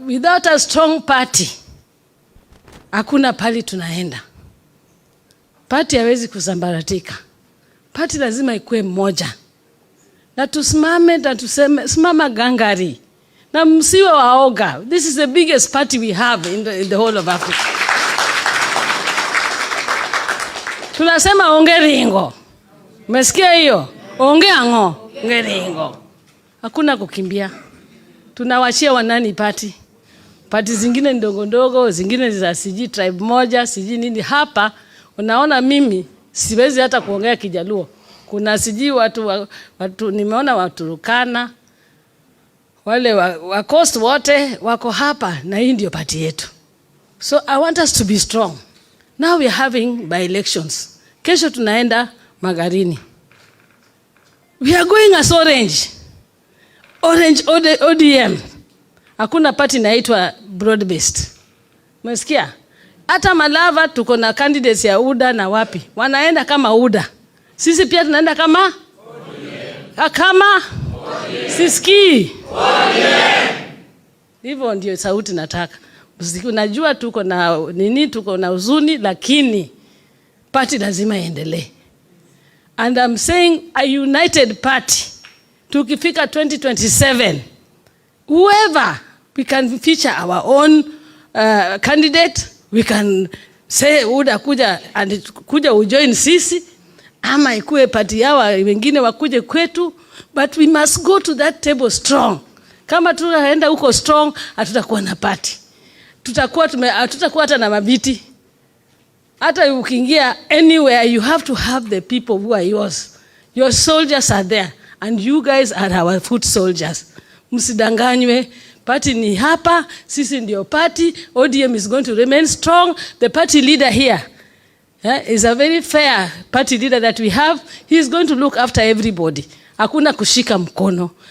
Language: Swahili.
Without a strong party, hakuna pali tunaenda. Party hawezi kusambaratika. Party lazima ikuwe mmoja, na tusimame na tuseme, simama gangari na msiwe waoga. This is the biggest party we have in the whole of Africa. Tunasema onge ringo. Umesikia hiyo? Onge ang'o, onge ringo. Hakuna kukimbia. Tunawachia wanani party. Party zingine ndogo ndogo, zingine za sijui tribe moja, sijui nini. Hapa unaona mimi siwezi hata kuongea Kijaluo. Kuna sijui watu nimeona Waturukana wale wa Coast wote wako hapa na hii ndio party yetu. So I want us to be strong. Now we are having by elections. Kesho tunaenda Magarini. We are going as Orange. Orange ODM. Hakuna party inaitwa broad based. Umesikia? Hata Malava tuko na candidates ya UDA na wapi. Wanaenda kama UDA. Sisi pia tunaenda kama ODM. Kama ODM. Sisikii. Hivyo ndio sauti nataka. Unajua tuko na nini, tuko na huzuni, lakini party lazima iendelee. And I'm saying a united party. Tukifika 2027, whoever, we can feature our own candidate, we can say UDA kuja and kuja ujoin sisi, ama ikuwe party yao wengine wakuje kwetu, but we must go to that table strong. Kama tutaenda huko strong, hatutakuwa na party. Hatutakuwa hata na mabiti. Hata ukiingia anywhere, you have to have the people who are yours. Your soldiers are there and you guys are our foot soldiers. Msidanganywe. Party ni hapa, sisi ndio party. ODM is going to remain strong. The party leader here is a very fair party leader that we have. He is going to look after everybody. Hakuna kushika mkono.